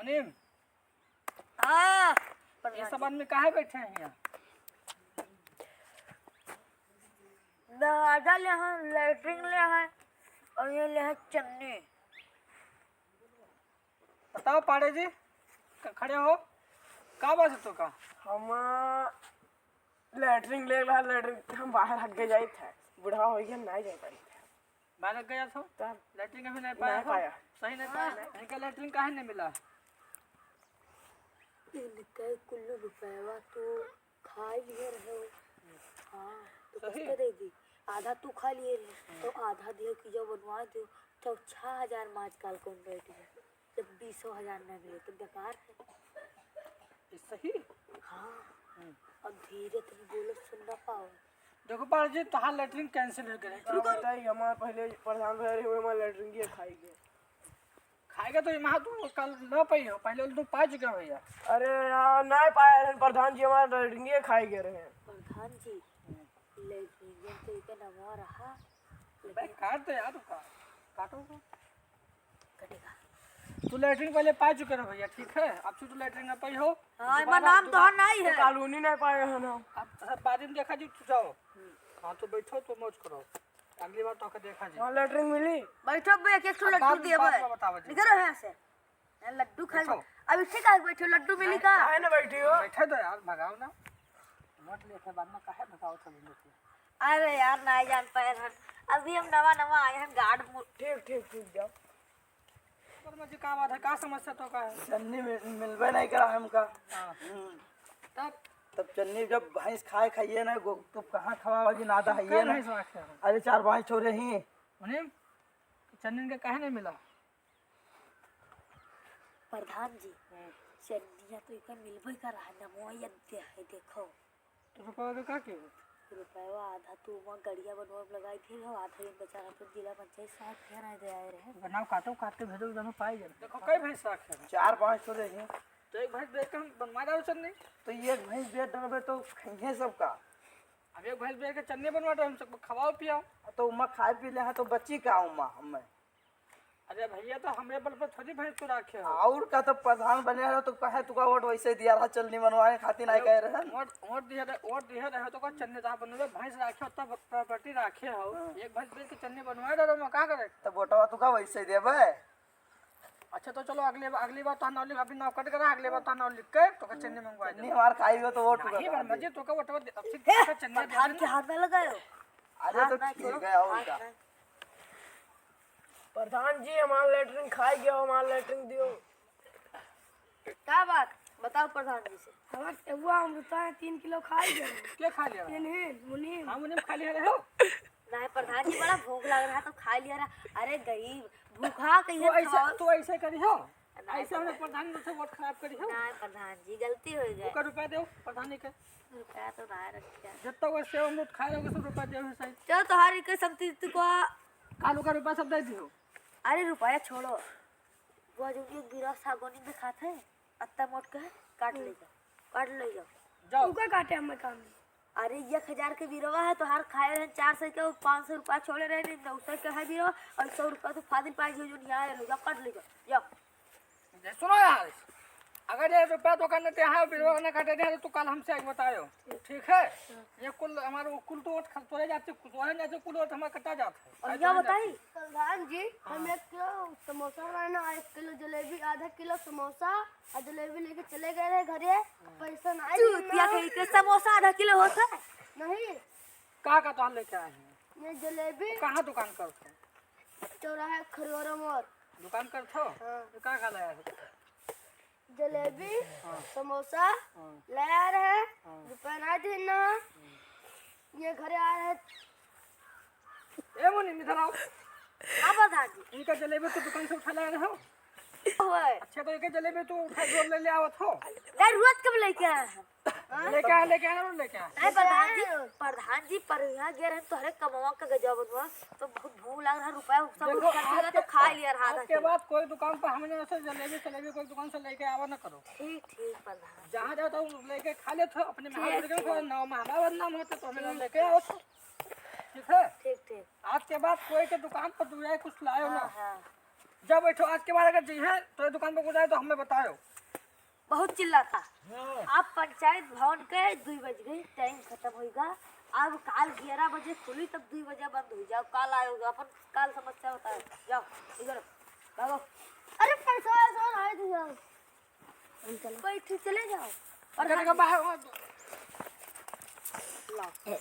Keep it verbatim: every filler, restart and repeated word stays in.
मुनीम, हाँ, ये सब आदमी काहे बैठे हैं यहाँ? दरवाजा ले हैं, लेटरिन ले हैं, और ये ले हैं चन्नी। बताओ पाड़े जी, क-, खड़े हो, का बात है तो का? हम लेटरिन ले रहा, लेटरिन हम बाहर हग के जाइत है, बुढ़वा हो गया, नहीं जा पाइत है। बाहर हग गया तो? तब? लेटरिन अभी नहीं पाया नहीं हो? पाया। सही नहीं पाया। इनका लेटरिन काहे नहीं मिला? इनके कुल रुपयवा तो खा लिए रहे हो। हाँ, तो सही। किसके दे दी? आधा तू खा लिए रहे, तो आधा दियो कि जो बनवा दो, तो छह हजार में आजकल कौन बैठ गया? जब बीसो हजार ना मिले तो बेकार है। ये सही? हाँ। हम्म। अब धीरे तनी बोलो, सुन ना पाओ। देखो पाड़े जी, तोहार लेटरिन कैंसिल हो गए। रुको। बताइए, हमारे पहले प्रधान भैया रहे हुए, हमारे लेटरिन की खाई गए। खाएगा तो इमा तू कल ना पाई हो, पहले तू पा चुका हो भैया। अरे यार, नहीं पाया रहन प्रधान जी, हमारे लेटरिन की खाई गए रहे। प्रधान जी, लेटरिन तो इके नमवा रहा, बे, लेकिन काट दे यार, तू का-, काटो को। कटेगा। तू लेटरिन पहले पा चुके रहो भैया, ठीक है? अब से तू लेटरिन ना पाई हो। हाँ, दोबारा, एमा नाम दोबारा तोहर नहीं तो है। कॉलोनी नहीं पाए हैं ना। अब सब बाद में देखा जी, तू जाओ। हाँ, तो बैठो, तो मौज करो। अगली बार तोहके देखा जी। वहाँ लेटरिन मिली? बैठो बे, एक एक ठो अब लड्डू बाद में, दिए बाद बे। में बतावा जी। निकलो यहाँ से। यहाँ लड्डू खा बैठो। अब इसे काहे बैठे हो? लड्डू मिली का? काहे ना बैठी हो? बैठे दो यार, भगाओ ना। वोट लेके बाद में काहे भगाओ सब लोग के? अरे यार, ना जान पाए हन। अभी हम नवा नवा आए हैं, गार्ड मु- ठीक, ठीक, ठीक, जाओ। पर मुझे का बात है, का समस्या तो का है? चन्नी मिल-, मिलबे नहीं करा हमका। हाँ। हम्म। तब? तब चन्नी जब भैंस खाए खाइए ना, गो-, तब कहाँ खवावा जी, नादा है ये ना। भैंस रखे हो? अरे चार पाँच छोरे ही। मुनीम, चन्नी के काहे नहीं मिला? प्रधान जी, हम्म। चन्निया तो इका मिलबे करा है, नमो यद्य है, देखो। तो रुपया के का किहो? रुपया आधा तू वहाँ गड़िया बनवा में लगाई थी, हम आधा दिन बेचारा तो जिला पंचायत साहब के यहाँ दे आए रहे। बनाओ, काटो, काट के भेजो, जनो पाई जाए। देखो, कई भैंस रखे हैं? चार पाँच ठो रहे हैं। तो एक भैंस बेच के हम बनवा डालो चन्नी। तो ये एक भैंस बेच डालबे तो खइहे सबका। अब एक भैंस बेच के चन्नी बनवा डालो, हम सबको खवाओ पियाओ। तो उमा खाए पी ले हैं तो बची का उमा हमें? अरे भैया, तो हमरे बल पर थोड़ी भैंस तू राखे हो। और का, तो प्रधान बने रहो तो कहे तुका वोट वैसे दिया रहा, चलनी बनवाए खातिर नहीं कहे रहे। वोट, वोट दिया रहे, वोट दिया रहे तो का चलनी रहा बनवे, भैंस राखे हो तब प्रॉपर्टी राखे हो। हाँ। एक भैंस बेच के चलनी बनवाए रहे, मैं का करे? तो वोटवा तुका वैसे देबे। अच्छा, तो चलो अगले बार, अगली बार तो नाव लिख, अभी नाव कट करा, अगले बार तो नाव लिख के तो का चलनी मंगवा दे। चलनी हमार खाई हो तो वोट नहीं, तुका मर्जी, तो का वोटवा दे, अब से हे, चलनी प्रधान के हाथ में लगायो। अरे तो ठीक है, और का? प्रधान जी, हमार लेटरिन खाई गया, हमार लेटरिन दियो। का बात? बताओ प्रधान जी से। हमार सेवा अमृता है, तीन किलो खाई गया। के खा लिया? इन्हें, मुनीम। हाँ, मुनीम खा लिया रहे हो? नहीं प्रधान जी, बड़ा भूख लग रहा तो खा लिया रहा। अरे गरीब, भूखा कहिए तो ऐसे, खाओ। तो ऐसे करी हो? नहीं, ऐसे हमने प्रधान जी से वोट खराब करी हो? नहीं प्रधान जी, गलती हो गई। ओकर रुपया दो प्रधान जी के। रुपया तो ना रखिया। जब तक वो सेव अमरूद खाए रहोगे, सब रुपया दे सही। चलो, तोहार के समझती तू को। कालू का रुपया सब दे दियो। अरे, रुपया छोड़ो। वो जो ये गिरा सागोनी में खात है, अत्ता मोट के है, काट ले जाओ, काट ले जाओ। जाओ। तू का काटे हमें काम में? अरे, एक हजार के बिरवा है, तोहार खाए रहे चार सौ के, वो पाँच सौ रुपया छोड़े रहे, नहीं, नौ सौ के है बिरवा, और सौ रुपया तू फाजिल पाए जो, जो नहीं आए रहे, जाओ, काट ले जाओ, जाओ। ये सुनो यार, अगर ये रुपया तो करने ते हाँ, बिरवा ना काटे दे, तो तू कल हमसे आके बतायो, ठीक है? ये कुल हमारे वो कुल तो वोट खर्च हो जाते, कुल तो जाते, कुल वोट हमारा कटा जाता है। और क्या बताई? प्रधान जी, हम हाँ। एक किलो समोसा खाना, एक किलो जलेबी, आधा किलो समोसा और जलेबी लेके चले गए रहे घरे। हाँ। पैसा ना चूतिया कहीं के समोसा आधा किलो होता है? नहीं। का का तो हम लेके आए हैं? ये जलेबी। कहाँ दुकान करत हो? चौराहे खरोरा मोड़। दुकान करत हो? हाँ। तो का का लाया हो? जलेबी, हाँ। समोसा हाँ। ले आ रहे हैं। हाँ। रुपया ना देना। ये घरे आ रहे हैं। ए मुनीम, इधर आओ। हाँ प्रधान जी। इनका जलेबी तो दुकान से उठा ले रहे हो? ओए। अच्छा, तो इनका जलेबी तू उठा जोर ले ले आवत हो? जरूरत कब लेके आया है? लेके आ, लेके आ, लेके आ। नहीं प्रधान जी, प्रधान जी, पर यहाँ गए रहे तोहरे कमवा का गजवा बनवा, तो बहुत भूख लग रहा, रुपया सब देखो, उठ कर आज दिया, के, तो खा लिया रहा आज था के कि बाद कोई दुकान पर हमने ऐसे जलेबी सलेबी कोई दुकान से लेके आवा ना करो। ठीक, ठीक प्रधान। जहाँ जाओ तो लेके खा ले, तो अपने ठीक, महावीर के ठीक। थोड़ा नाम हमारा बदनाम होता तो हमें ठीक, लेके आओ तो। ठीक है? ठीक, ठीक। आज के बाद कोई के दुकान पर तू जाए कुछ लायो ना। हाँ, हाँ। जब बैठो, आज के बाद अगर जइहे तो ये दुकान पर को जाए तो हमें बतायो। बहुत चिल्लाता। हाँ। अब पंचायत भवन के दुई बज गई, टाइम खत्म होइगा। अब काल ग्यारह बजे खुली, तब दुई बजे बंद हो जाओ। काल आयोगा, अपन काल समस्या बताओ। जाओ, इधर भागो। अरे पैसा वैसा लाए तू जाओ। हम चलो। बैठ, चले जाओ। और घर का बाहर हुआ तो। लाओ।